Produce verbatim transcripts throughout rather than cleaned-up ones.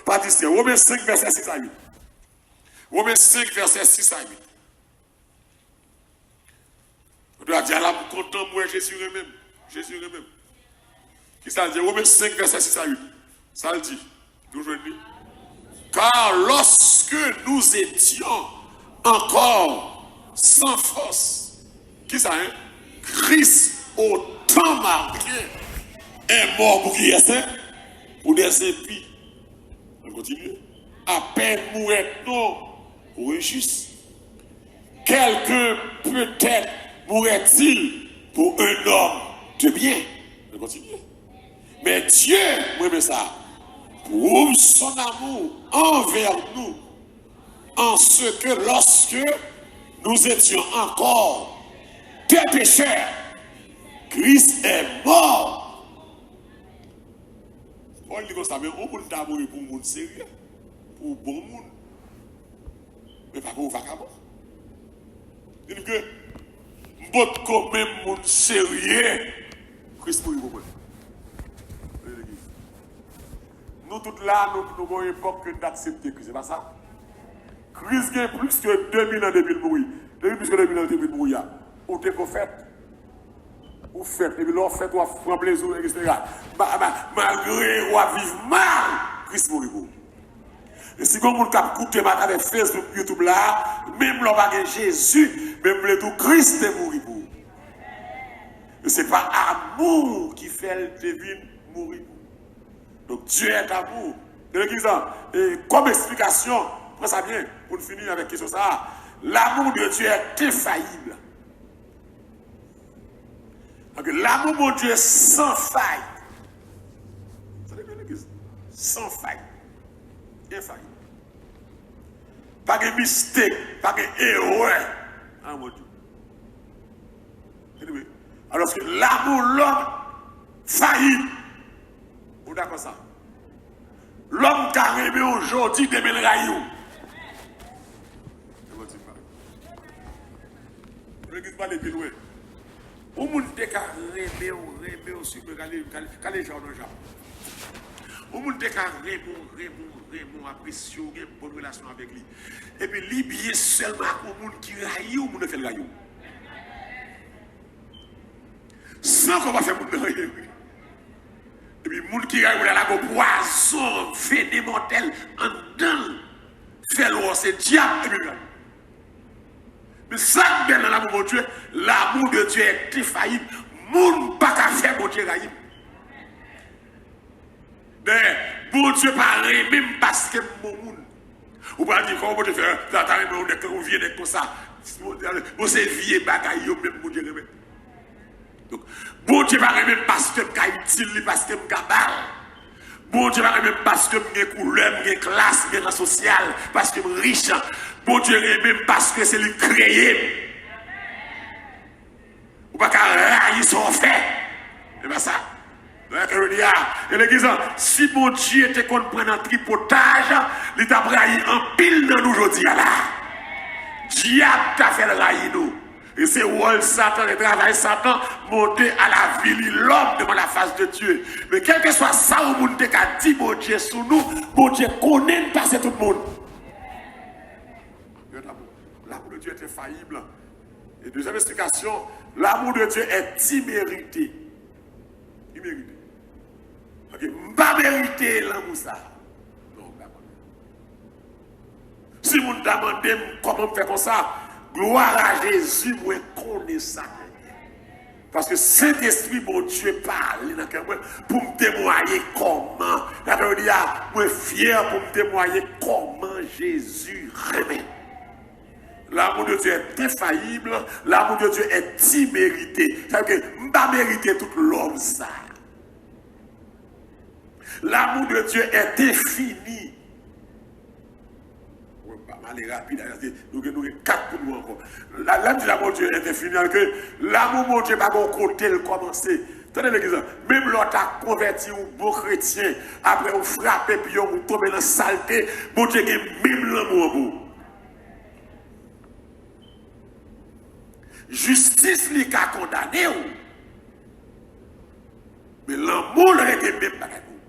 Pa distrè. Women senk, vèsè sis a uit. Women senk, vèsè sis a uit. Ou dwe di, "Ala m kontan m wè Jezi renmen m." Jezi renmen m. Ki sa l di? Women senk, vèsè sis a uit. Sa l di? Nou jwenn li. Car lorsque nous étions encore sans force, ki sa, hein? Christ autant marqué est mort pour qui est saint, pour des impies. Ann kontinye. À peine mourrait-on pour un juste. Quelqu'un peut-être mourrait-il pour un homme de bien. Ann kontinye. Mais Dieu, mwen renmen sa, prouve son amour envers nous, en ce que lorsque nous étions encore des pécheurs, Christ est mort. Pòl di konsa, men yon moun ta mouri pou yon moun serye, pou yon bon moun. Men pa pou yon vakabon. Li di ke m potko menm moun serye, Kris mouri pou mwen. Legliz. Nou tout la, nou, nou gen yon epòk ke n t aksepte Kris, se pa sa? Kris gen plis ke de mil an depi l mouri. Depi plis ke de mil an depi l mouri a, ou te ko fèt. Ou fèt. Epi lè w fèt, w ap pran plezi w, etsetera. Ma, ma, malgre w ap viv mal, Kris mouri pou ou. E si gen moun k ap koute m atravè Facebook, YouTube la, menm lè w pa gen Jezi, men m vle di w Kris te mouri pou ou. E se pa amou ki fè l te vin mouri pou ou. Donk, Dieu est amour. E legliz lan, e kòm eksplikasyon, pran sa byen, pou n fini avèk kesyon sa a. L'amour de Dieu est infaillible. Paske l'amour Bondye san fay. Sa vle di legliz, san fay. Enfayib. Pa gen mistake, pa gen erè nan Bondye. Anyway, alòske l'amour l'homme faillible. Ou dakò sa? Lòm ka renmen w jodi, demen l rayi w. Legliz pale pi lwen. Yon moun te ka renmen w, renmen w, si mwen gade, gade, gade jan w nan jan. Yon moun te ka renmen w, renmen w, renmen w, apresye w, gen bòn relasyon avèk li. Epi li byen sèlman ak yon moun ki rayi w, moun nan fè l rayi w. San kò pa fè moun nan anyen vre. Epi moun ki rayi w la lage pwazon venen mòtèl anndan l, fè l wè w se dyab, epi l rayi w. Men sa k bèl nan l'amour Bondye, l'amour de Dieu est infaillible. Moun pa ka fè Bondye rayi m. Dayè, Bondye pa renmen m paske m bon moun. Ou pral di, "Kòman Bondye fè ta, ta renmen yon nèg, yon vye nèg konsa?" Bon, se vye bagay yo menm Bondye renmen. Donk, Bondye pa renmen m paske m ka itil li, paske m ka ba l. Bondye pa renmen m paske m gen koulè, m gen klas, m gen ran sosyal, paske m rich. Bondye renmen m paske se li k kreye m. Ou pa ka rayi sa w fè. E pa sa. Donk, jodi a, e legliz lan, si Bondye te konn pran nan tripotaj, li t ap rayi anpil nan nou jodi a la. Dyab ta fè l rayi nou. E se wòl Satan, e travay Satan, monte a lavili lòm devan la fas de Dye. Men kèlkeswa sa yon moun te ka di Bondye sou nou, Bondye konnen n pase tout moun. Yo ta bon. L'amour de Dieu est infaillible. E dezyèm eksplikasyon, l'amour de Dieu est immérité. Imerite. Ok, m pa merite lanmou sa. Non, m pa konnen. Si moun ta mande m kòman m fè konsa, glwa a Jezi, mwen konnen sa mwen ye. Paske Sentespri Bondye pale nan kè mwen pou m temwaye kòman. Sa vle di a, mwen fyè pou m temwaye kòman Jezi renmen. L'amour de Dieu est infaillible, l'amour de Dieu est immérité. Sa vle di ke m pa merite tout love sa. L'amour de Dieu est infini. Mwen pa m ale rapid, nou gen, nou gen kat pou nou ankò. La, lè m di l'amour de Dieu est infini, sa vle di ke lanmou Bondye pa gen yon kote l kòmanse. Tande legliz lan, menm lè w ta konvèti, ou bon kretyen, apre ou frape pye w, ou tonbe nan salte, Bondye gen menm lanmou an pou ou. Jistis li ka kondane w, men lanmou l rete menm bagay pou ou.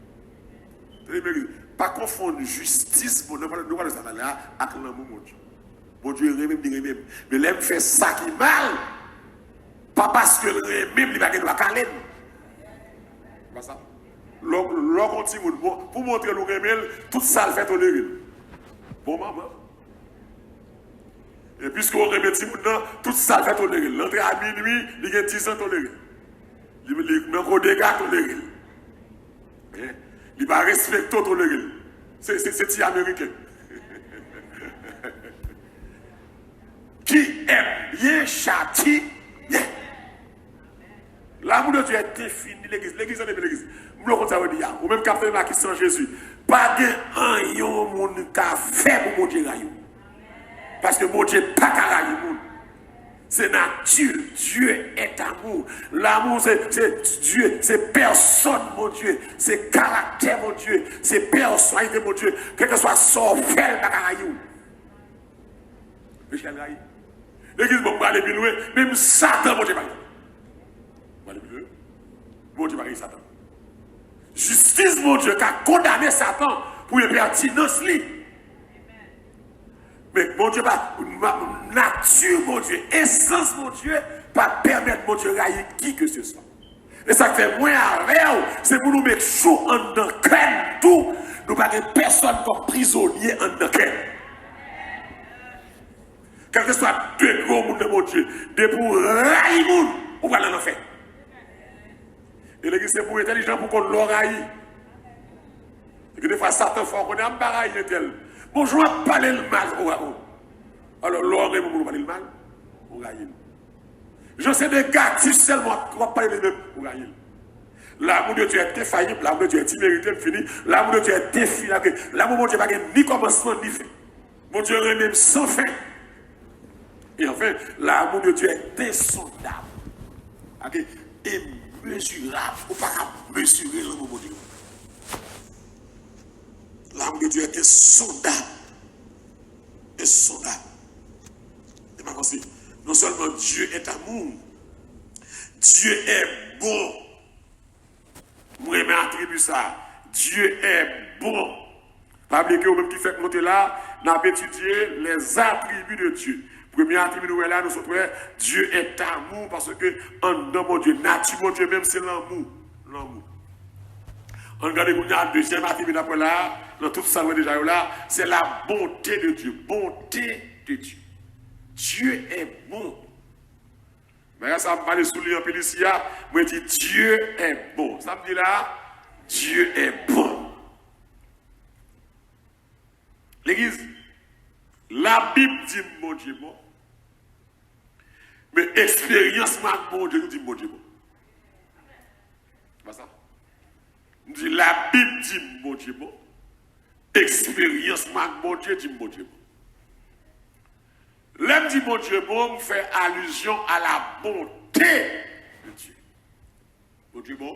Tande byen, Pa konfonn jistis Bondye, nou pale, nou pale sa talè a, ak lanmou Bondye. Bondye renmen m, li renmen m. Men lè m fè sa ki mal, pa paske l renmen m, li pa gen dwa kale m. Se pa sa. Lè w, lè w gen yon timoun, bon, pou montre l ou renmen l, tout sa l fè tolere l. Bon manman. E piske w renmen timoun nan, tout sa l fè tolere l. L antre a minwi, li gen diz an tolere l. Li, li nan gwo dega tolere l. Hein? Li pa respekte w tolere l. Se, se, se ti Ameriken. Qui aime bien châtie bien. L'amour de Dieu est infini, legliz. Legliz, tande byen, legliz. M vle w konn sa yo di a. Ou menm k ap tande m la ki san Jezi. Pa gen anyen yon moun ka fè pou Bondye rayi w. Paske Bondye pa ka rayi moun. Se nati l. Dieu est amour. Lanmou, se, se Dieu, se pèsòn Bondye, se karaktè Bondye, se pèsonalite Bondye. Kèlkeswa sa w fè, l pa ka rayi w. Peche al rayi. Legliz, bon, m prale pi lwen, menm Satan, Bondye pa rayi. M prale pi lwen. Bondye pa rayi Satan. Jistis Bondye ka kondane Satan pou enpètinans li. Men Bondye pa, ma- nati Bondye, esans Bondye pa pèmèt Bondye rayi ki ke se swa. E sa k fè mwen avè w, se pou nou make sure anndan kè n tou, nou pa gen pèsòn kòm prizonye anndan kè n. Kèlkeswa degre w moun nan Bondye, depi w rayi moun, ou pral nan lanfè. E legliz se pou entèlijan pou konn lè w rayi. Gen defwa Satan fè w konnen, "A, m pa rayi entèl." Bon, jan w ap pale l mal, ou, ou. Alò, lè w renmen moun, ou pale l mal, ou rayi l. Jan se negatif sèlman w ap pale de li menm, ou rayi l. L'amour de Dieu est infaillible, l'amour de Dieu est immérité, m fini. L'amour de Dieu est infini, ok. Lanmou Bondye pa gen ni kòmansman ni fen. Bondye renmen m san fen. E anfen, l'amour de Dieu est insondable. Ok? Immesurable. Ou pa ka mezire lanmou Bondye. L'amour de Dieu est insondable. Insondable. E pa panse, non seulement Dieu est amour, Dieu est bon. M renmen atribi sa. Dieu est bon. Pa bliye ke ou menm ki fèk monte la, n ap etidye les attributs de Dieu. Premye atribi nou wè la, nou sot wè, Dieu est amour, paske anndan Bondye, nati Bondye menm se lanmou. Lanmou. Ann gade kounye a, dezyèm atribi n ap wè la, nan tout sa n wè deja yo la, c'est la bonté de Dieu. Bonté de Dieu. Dieu est bon. Bagay sa a m pale sou li anpil isi a, mwen di, Dieu est bon. Sa m di la a? Dieu est bon. Legliz, Labib di m Bondye bon, men eksperyans mwen ak Bondye tou di m Bondye bon. Se pa sa? M di, Labib di m Bondye bon, eksperyans mwen ak Bondye di m Bondye bon. Lè m di Bondye bon, m fè alizyon à la bonté de Dieu. Bondye bon.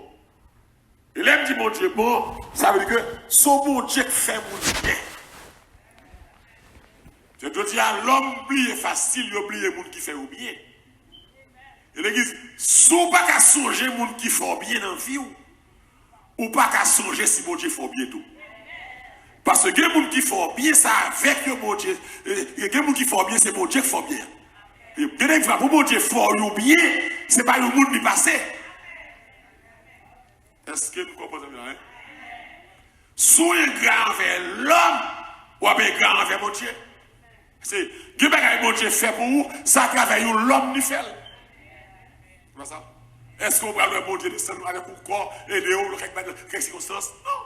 E lè m di Bondye bon, sa vle di ke se yon Bondye k fè moun byen. Se jodi a, lòm bliye fasil, yo bliye moun ki fè yo byen. E legliz, si w pa ka sonje moun ki fè w byen nan vi w, ou pa ka sonje si Bondye fè w byen tou. Paske gen moun ki fè w byen, se avèk yo Bondye, e, e gen moun ki fè w byen, se Bondye k fè w byen. E gen de fwa, pou Bondye fè w yon byen, se pa yon moun li pase. Èske nou konprann sa m di la, en? Si w engra anvè lòm, w ap engra anvè Bondye. Se, gen bagay Bondye fè pou ou, se atravè yon lòm li fè l. Se pa sa? Èske w pral wè Bondye desann avèk yon kò, ede w nan kèk, nan kèk sikonstans? Non.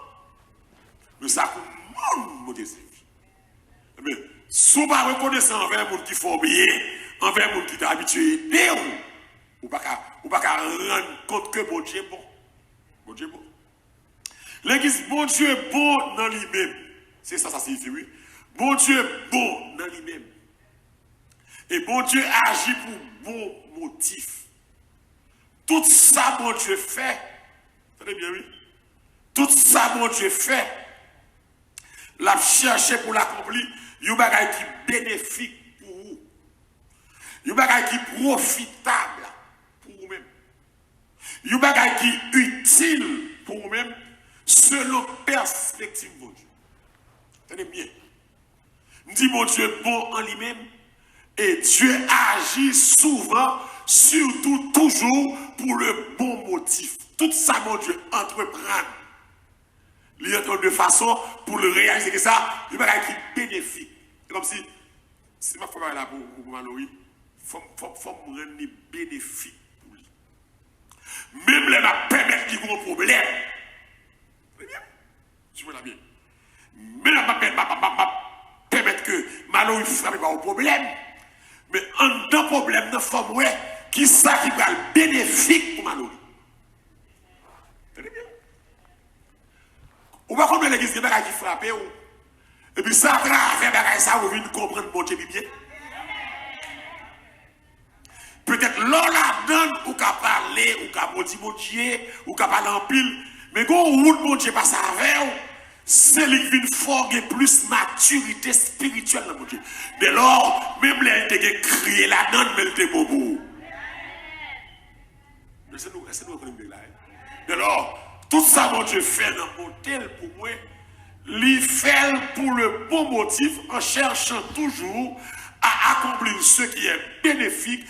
Men se ak yon moun Bondye sèvi. Ebyen, si w pa rekonesan anvè moun ki fè w byen, anvè moun ki te abitye ede w, ou pa ka, ou pa ka rann kont ke Bondye bon. Bondye bon. Legliz, Bondye bon nan li menm. Se sa sa siyifi, wi. Bondye bon nan li menm. E Bondye aji pou bon motif. Tout sa Bondye fè, tande byen, wi. Tout sa Bondye fè, l ap chèche pou l akonpli yon bagay ki benefik pou ou. Yon bagay ki pwofitab pou ou menm. Yon bagay ki itil pou ou menm, selon pèspektiv Bondye. Tande byen. M di Bondye bon an li menm. Et Dieu agit souvent, surtout, toujours pour le bon motif. Tout sa Bondye antreprann, li antreprann de fason pou l reyalize ke sa, yon bagay ki benefik. Se kòmsi, si m ap fè bagay la pou, pou, pou Malory, fò m, fò, fò m rann li benefik pou li. Menm lè m ap pèmèt li gen yon pwoblèm. Tande byen. Swiv mwen la byen. Menm lè m ap, m ap, m ap, m ap pèmèt ke Malory frape pa yon pwoblèm. Men anndan pwoblèm nan, fò m wè kisa ki pral benefik pou Malory. Tande byen. Ou pa konn nan legliz gen bagay ki frape w. Epi se atravè bagay sa ou vin konprann Bondye pi byen. Petèt lè w ladann, ou ka pale, ou ka modi Bondye, ou ka pale anpil, men gen yon wout Bondye pase avè w, se li k vin fè w gen plis matirite espirityèl nan Bondye. Dèlò, menm lè l te gen kriye ladann, men l te bon pou ou. Èske nou, èske nou konprann byen la, wi? Dèlò, tout sa Bondye fè nan bonte l pou mwen, li fè l pour le bon motif, en cherchant toujours à accomplir ce qui est bénéfique,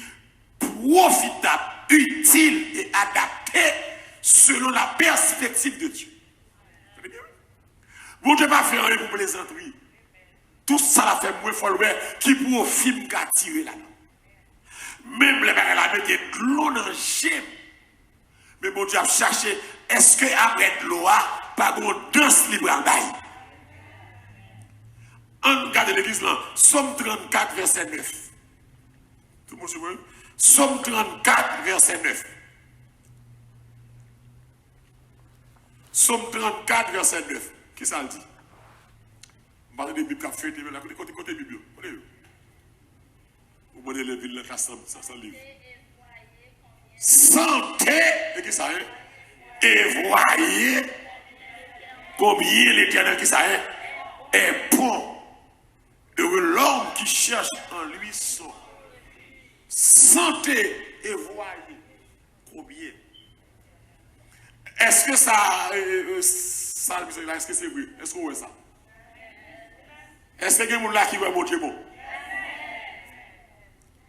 profitable, utile et adapté selon la perspective de Dieu. Tande byen, wi. Bondye pa fè anyen pou plezantri. Tout sa l ap fè, mwen fò l wè ki pwofi m ka tire ladan. Menm lè bagay la mete dlo nan je m, men Bondye ap chache, èske apre dlo a, pa gen yon dans li pral bay? Ann gade legliz lan, Sòm trannkat, vèsè nèf. Tout moun sou mwen? Sòm trannkat, vèsè nèf. Sòm trannkat, vèsè nèf. Kisa l di? M pa tande Bib k ap fete, men la, kote, kote, kote Bib yo? Kote yo? Ou mande elèv vin nan klas san, san, san liv. Sentez, e kisa, hein? Et voyez combien l'Éternel, kisa, hein? Est bon. Heureux l'homme qui cherche en lui son. Sentez et voyez combien. Èske sa, e, e, e, sa l di la, èske se vre? Èske w wè sa? Èske gen moun la ki wè Bondye bon?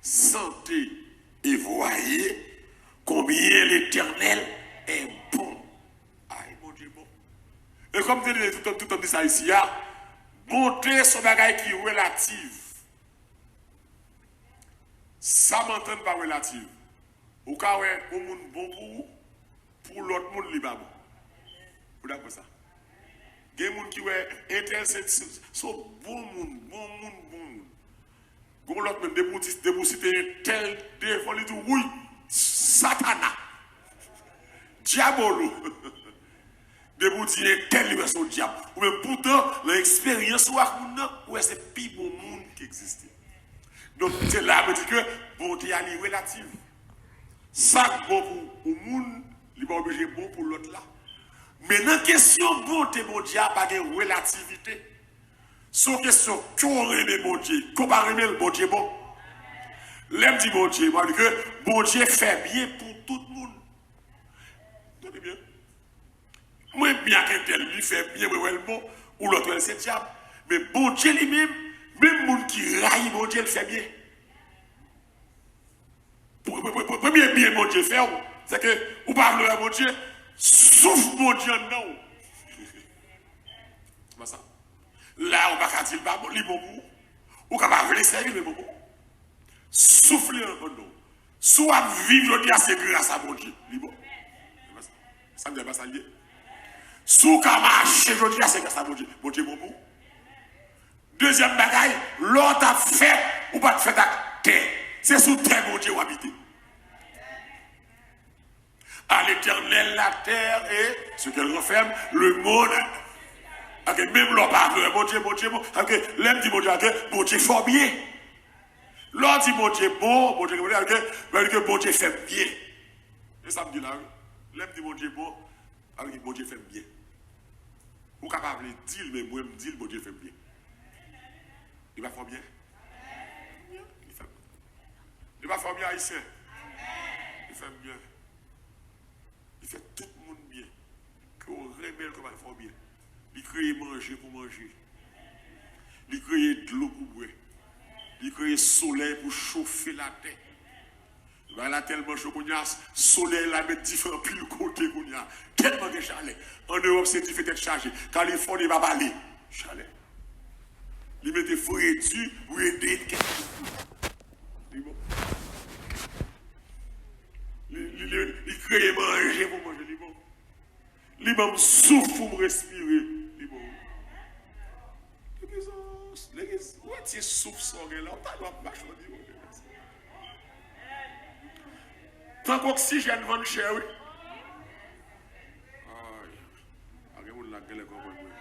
Sentez et voyez combien l'Éternel est bon. Ay, Bondye bon. E kòm te di tout, tout, tout di sa isi a, bonte se yon bagay ki relatif. Sa m antann pa relatif. Ou ka wè yon moun bon pou ou, pou lòt moun li pa bon. Ou dakò sa? Gen moun ki wè entèl se, se, se yon bon moun, bon moun, bon moun. Gon lòt menm, depi w di, depi w site entèl devan li, di w, "Wouy, Satana, Dyabolo." Depi w di entèl, li wè se yon dyab. Ou menm poutan, nan eksperyans ou ak moun nan, ou wè se pi bon moun ki egziste. Donk, se la mwen di ke bonte a li relatif. Sa k bon pou yon moun, li pa oblije bon pou lòt la. Men nan kesyon bonte Bondye a, pa gen relativite. Se yon kesyon ke w renmen Bondye, ke w pa renmen l, Bondye bon. Lè m di Bondye, mwen di ke Bondye fè byen pou tout moun. Tande byen. Mwen byen ak entèl, li fè byen, mwen wè l bon, ou lòt wè l se dyab. Men Bondye li menm, menm moun ki rayi Bondye, l fè byen. Pre-, pre-, pre-, pre-, premye byen Bondye fè w, se ke ou pa vle wè Bondye, souf Bondye anndan w. Se pa sa. La, ou pa ka di l pa bon, li bon pou ou. Ou ka pa vle sèvi l, men bon pou ou. Souf li anndan w. Si w ap viv jodi a, se gras a Bondye. Li bon. Sa m di a pa sa l ye. Si w ka mache jodi a, se gras a Bondye. Bondye bon pou ou. Dezyèm bagay, lè w t ap fèt, ou pa t fèt ak tè. Se sou tè Bondye w abite. À l'Éternel la terre et ce qu'elle renferme, le monde. Ok, menm lè w pa vle wè Bondye, Bondye bon. Ok, lè m di Bondye, ok, Bondye fè w byen. Lè w di Bondye bon, Bondye gen Bondye, ok, sa vle di ke Bondye fè m byen. E sa m di la, wi. Lè m di Bondye bon, sa vle di Bondye fè m byen. Ou ka pa vle di l, men mwen m di l, Bondye fè m byen. Li pa fè w byen? Li fè m. Li pa fè w byen, Ayisyen? Li fè m byen. Li fè tout moun byen. Ke w renmen l, ke w pa fè w byen. Li kreye manje pou manje. Li kreye dlo pou bwè. Li kreye solèy pou chofe latè. Bagay la tèlman cho kounye a, solèy la met dife anpil kote kounye a. Tèlman gen chalè. Ann Ewòp, se dife tèt chaje. Kalifòni pa pale. Chalè. Li mete fredi pou ede kèk moun. Li bon. Li, li, li, li kreye manje pou manje. Li bon. Li ban m souf pou m respire. Li bon. Legliz, legliz, ou wè ti souf sa w gen la, ou ta dwe ap mache w di Bondye mèsi. Tank oksijèn vann chè, wi. Ay, pa gen moun la k genlè konprann mwen.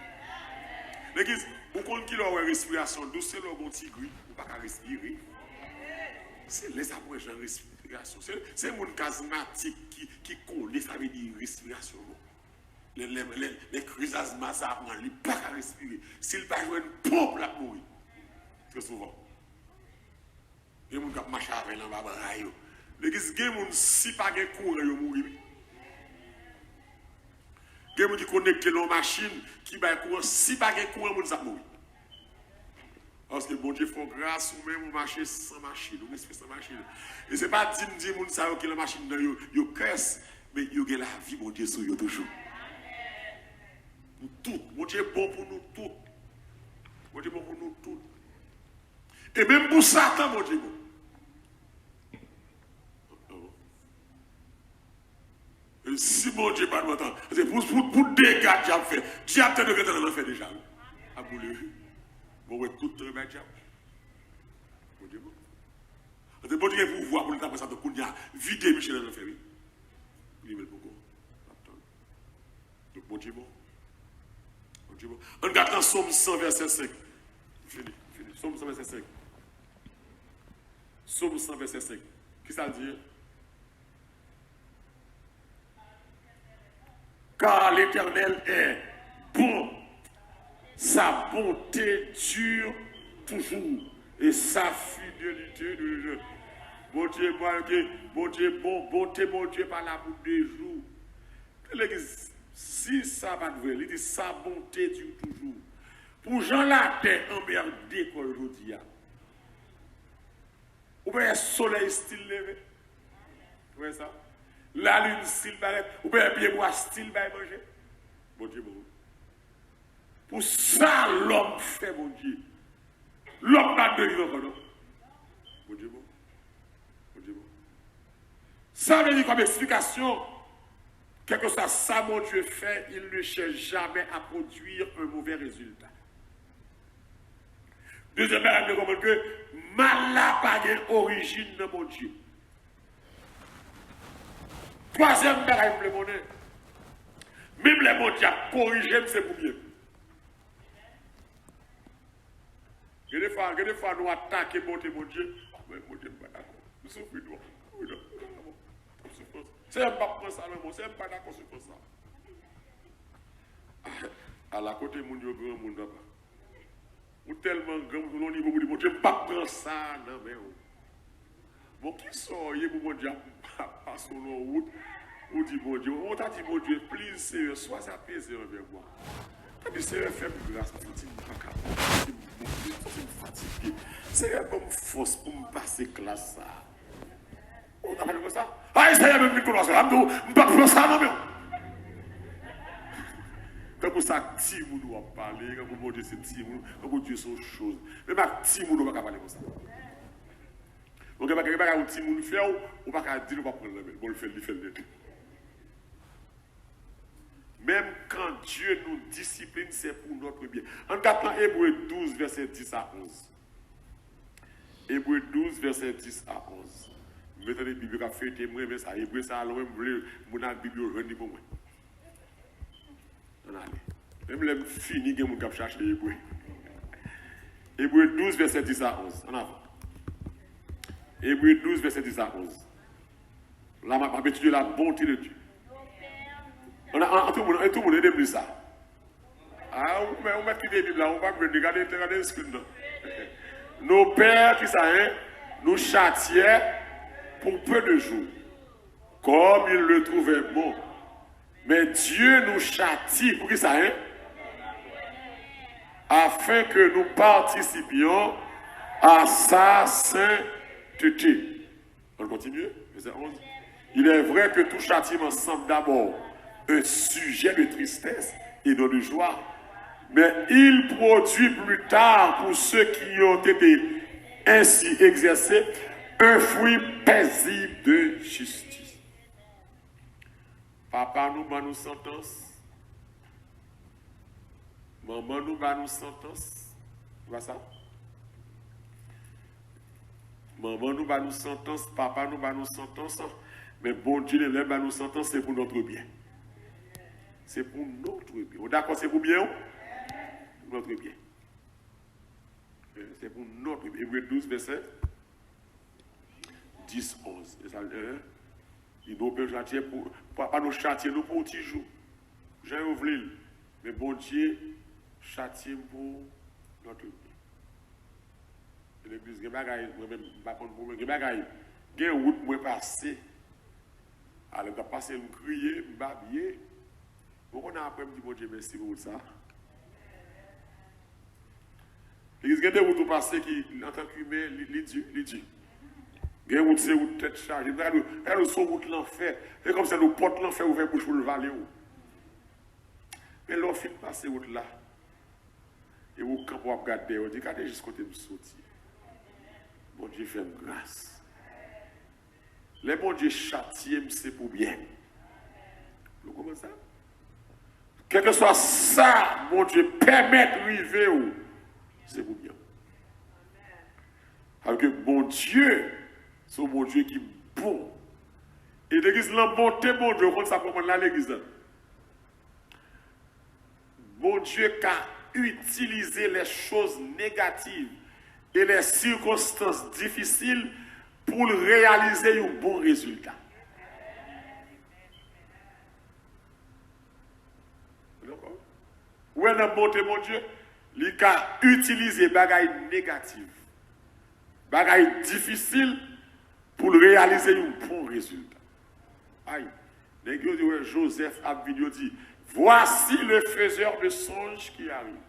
Legliz, ou konn kilè w wè respirasyon dous, se lè w gen yon ti gri, ou pa ka respire. Se lè sa pou wè jan respirasyon. Se, se moun k azmatik ki, ki konnen sa vle di respirasyon bon. Lè, lè, lè, lè kriz azma sa a pran l, li pa ka respire. Si l pa jwenn ponp, l ap mouri. Trè souvan. Gen moun k ap mache avè l anba bra yo. Legliz, gen moun, si pa gen kouran, yo mouri, wi. Gen moun ki konekte nan yon machin ki bay kouran, si pa gen kouran, moun sa ap mouri. Paske Bondye fè w gras, ou menm ou mache san machin, ou respire san machin. E se pa di m di moun sa yo ki nan machin nan yo, yo kès, men yo gen lavi Bondye sou yo toujou. Nou tout, Bondye bon pou nou tout. Bondye bon pou nou tout. E menm pou Satan, Bondye bon. E si Bondye pa t antan, se pou, pou, pou dega dyab fè. Dyab te dwe gentan nan lanfè deja, wi. Ap boule, wi. Bon, wè tout tan bay dyab. Bondye bon. Paske Bondye gen pouvwa pou l ta pran Satan kounye a, vide Michel nan lanfè, wi. Li menm poko. L ap tann. Donk, Bondye bon. Bondye bon. Ann gade nan Sòm san, vèsè senk. Fini, fini. Sòm san, vèsè senk. Sòm san, vèsè senk. Kisa l di, en? Car l'Éternel est bon, sa bonté dure toujours, et sa fidélité de Bondye bon, Bondye bon, bonte Bondye pa la pou de jou. Legliz, si sa pa t vre, li di sa bonte dure toujours. Pou jan latè anmède kò l jodi a, ou pa wè solèy still leve? Ou wè sa? Lalin still parèt. Ou pa wè pyebwa still bay manje? Bondye bon, wi. Pou sa lòm fè Bondye. Lòm pa dwe viv ankò, non. Bondye bon. Bondye bon. Sa vle di kòm eksplikasyon, quel que soit sa Bondye fè, il ne cherche jamais à produire un mauvais résultat. Dezyèm bagay, m vle konprann ke mal la pa gen orijin nan Bondye. Twazyèm bagay, m vle konnen, menm lè Bondye ap korije m, se pou byen m. Gen de fwa, gen de fwa nou atake bonte Bondye. Men Bondye, m pa dakò. M soufri twòp. Wi, non, m pa dakò. M soufrans. Senyè, m p ap pran sa nan men w. Senyè, m pa dakò soufrans sa. Ala kote moun yo granmoun, papa. Ou tèlman granmoun, ou nan yon nivo pou di, Bondye, m p ap pran sa nan men w. Bon, kisa w ye pou Bondye ap pase w nan wout, ou di Bondye, ou ta di Bondye, please, Senyè, sois apaisé envers moi. Tanpri, Senyè, fè m gras, m santi m pa kapab, m santi m fatige. Senyè, ban m fòs pou m pase klas sa a. Ou ta pale konsa? Ay, Senyè, men m vin konn wè sa. M di w, m p ap pran sa nan men w. Tankou sa ak timoun w ap pale, tankou Bondye se timoun, tankou Dye se yon choz. Menm ak timoun, ou pa ka pale konsa. Bon, gen bagay, gen bagay yon timoun fè w, ou pa ka di l ou p ap pran l nan men l. Bon, l fè l, li fè l nèt. Même quand Dieu nous discipline, c'est pour notre bien. Ann gad nan Ebre douz, vèsè dis a onz. Ebre douz, vèsè dis a onz. M vle tande Bib yo k ap fete, m renmen sa. Ebre sa a lwen, m vle moun ak Bib yo jwenn li pou mwen. Ann ale. Menm lè m fini, gen moun k ap chache Ebre. Ebre douz, vèsè dis a onz. Ann avan. Ebre douz, vèsè dis a onz. La, m ap, m ap etidye la bonté de Dieu. Ann, ann, ann, tout moun, ann, tout moun, ede m li sa. A, ou mèt, ou mèt kite Bib la, ou pa bezwen li, gade, gade screen nan. Nos pères, ki sa, en? Nous châtiaient pour peu de jours, comme ils le trouvaient bon. Mais Dieu nous châtie, pou ki sa, en? Afin que nous participions à sa sainteté. On continue, verset onze. Il est vrai que tout châtiment semble d'abord un sujet de tristesse et non de joie, mais il produit plus tard pour ceux qui ont été ainsi exercés un fruit paisible de justice. Papa nou ban nou santans. Manman nou ba nou santans. Se pa sa? Manman nou ba nou santans, papa nou ba nou santans. Men Bondye li menm ba nou santans, se pou notre bien. Se pou notre bien. Ou dakò se pou byen ou? Notre bien. Se pou notre bien. Ebre douz, vèsè dis, onz. E sa l di, hein? Li di, nou pè chatye pou, papa nou chatye nou pou yon ti jou. Jan yo vle l. Men Bondye chatye m pou notre bien. E legliz, gen bagay, mwen menm, m pa konn pou mwen, gen bagay, gen wout mwen pase. Alè, m t ap pase, m kriye, m babye. Ou konnen apre, m di Bondye mèsi pou wout sa. Legliz, gen de wout ou pase ki, antanke imen, li, li di, li di. Gen wout, se wout tèt chaje. Gade, gade, se wout lanfè. Se kòmsi se yon pòt lanfè ouvè bouch pou l vale w. Men lè w fin pase wout la, e ou kanpe w ap gade dèyè, w di, gade jis kote m soti. Bondye fè m gras. Lè Bondye chatye m, se pou byen. Nou konprann sa? Kèlkeswa sa Bondye pèmèt rive w, se pou byen. Paske Bondye, se yon Bondye ki bon. E legliz lan, bonte Bondye, ou konn sa pou konn la legliz lan. Bondye ka itilize les choses négatives et les circonstances difficiles pou l reyalize yon bon rezilta. Ou wè nan bonte Bondye, li ka itilize bagay negatif, bagay difisil pou l reyalize yon bon rezilta. Ay, nèg yo di, wè Jozèf ap vin, yo di, voici le faiseur de songes qui arrive.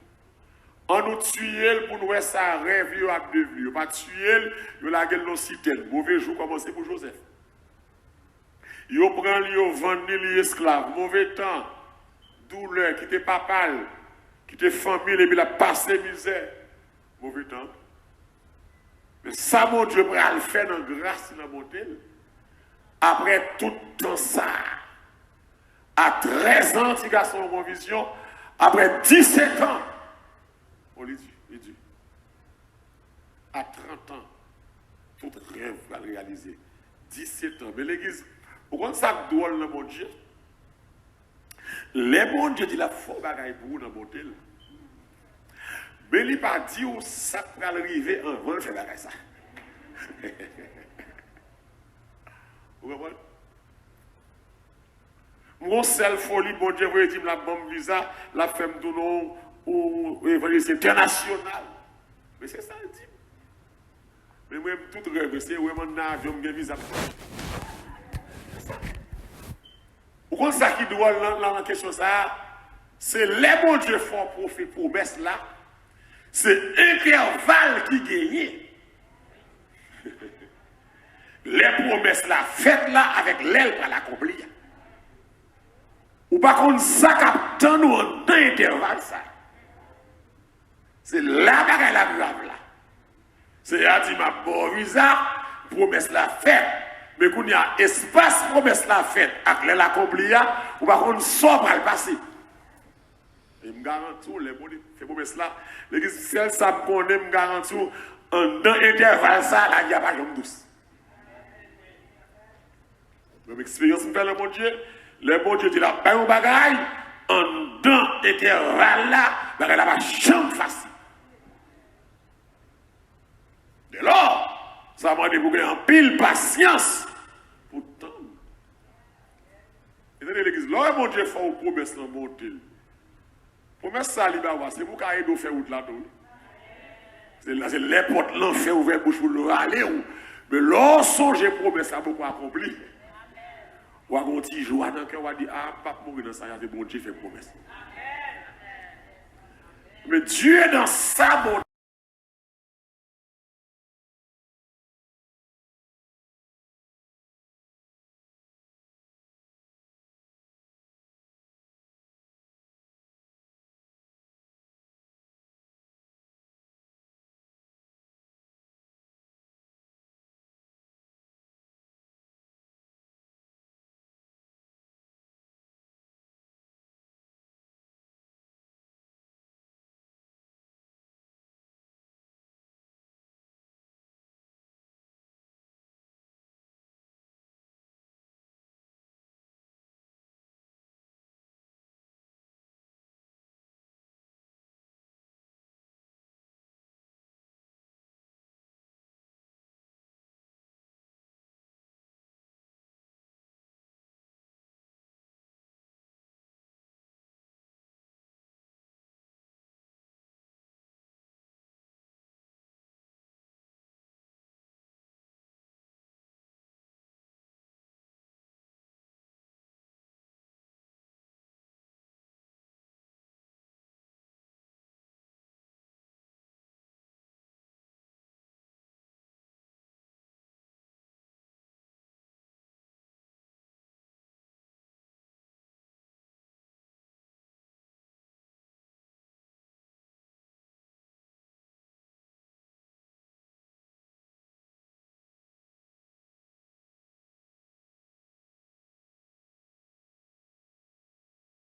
Ann nou tiye l pou n wè sa rèv li yo ap devni. Yo pa tiye l, yo lage l nan sitèn. Move jou kòmanse pou Jozèf. Yo pran l, yo vann li, li esklav. Move tan, doulè, kite papa l, kite fanmi l, epi l ap pase mizè. Move tan. Men sa Bondye pral fè nan gras li, nan bonte l, apre tout tan sa a, a trèz an, ti gason an gon vizyon, apre disèt an, o, li di, li di, a trant an, tout rèv pral reyalize. Disèt an. Men legliz, ou konn sa k dwòl nan Bondye? Lè Bondye di l ap fè yon bagay pou ou nan bonte l, men li pa di w sa k pral rive anvan l fè bagay sa. Ou konprann? M gon sèl foli, Bondye voye di m l ap ban m viza, l ap fè m tounen yon, yon evanjelis entènasyonal. Men se sa l di m. Men mwen, m tout rèv, se wè m ann nan avyon, m gen viza. Ou konn sa ki dwòl nan, nan, nan kesyon sa a? Se lè Bondye fè w pwofe-, pwomès la, se entèval ki genyen. Lè pwomès la fèt la avèk lè l pral akonpli a. Ou pa konn sa k ap tann ou anndan entèval sa. Se la bagay la grav la. Seyè a di, m ap ba w viza, pwomès la fèt. Men kounye a, espas pwomès la fèt ak lè l akonpli a, ou pa konn sa w pral pase. E m garanti w, lè Bondye fè pwomès la, legliz, sèl sa m konnen, m garanti w, anndan entèval sa a, lavi a pa janm dous. Menm eksperyans m fè nan Bondye, lè Bondye di l ap bay yon bagay, anndan entèval la, bagay la pa janm fasil. Dèlò, sa mande pou gen anpil pasyans pou tann. E tande legliz, lè w wè Bondye fè w pwomès nan bonte l, pwomès sa li ba w a, se pou ka ede w fè wout la tou, wi. Se la, se lè pòt lanfè ouvè bouch pou l rale w. Men lè w sonje pwomès la poko akonpli, w a gon ti jwa nan kè w, w a di, a, m p ap mouri nan sa, sa se Bondye fè pwomès. Men Dieu dans sa bon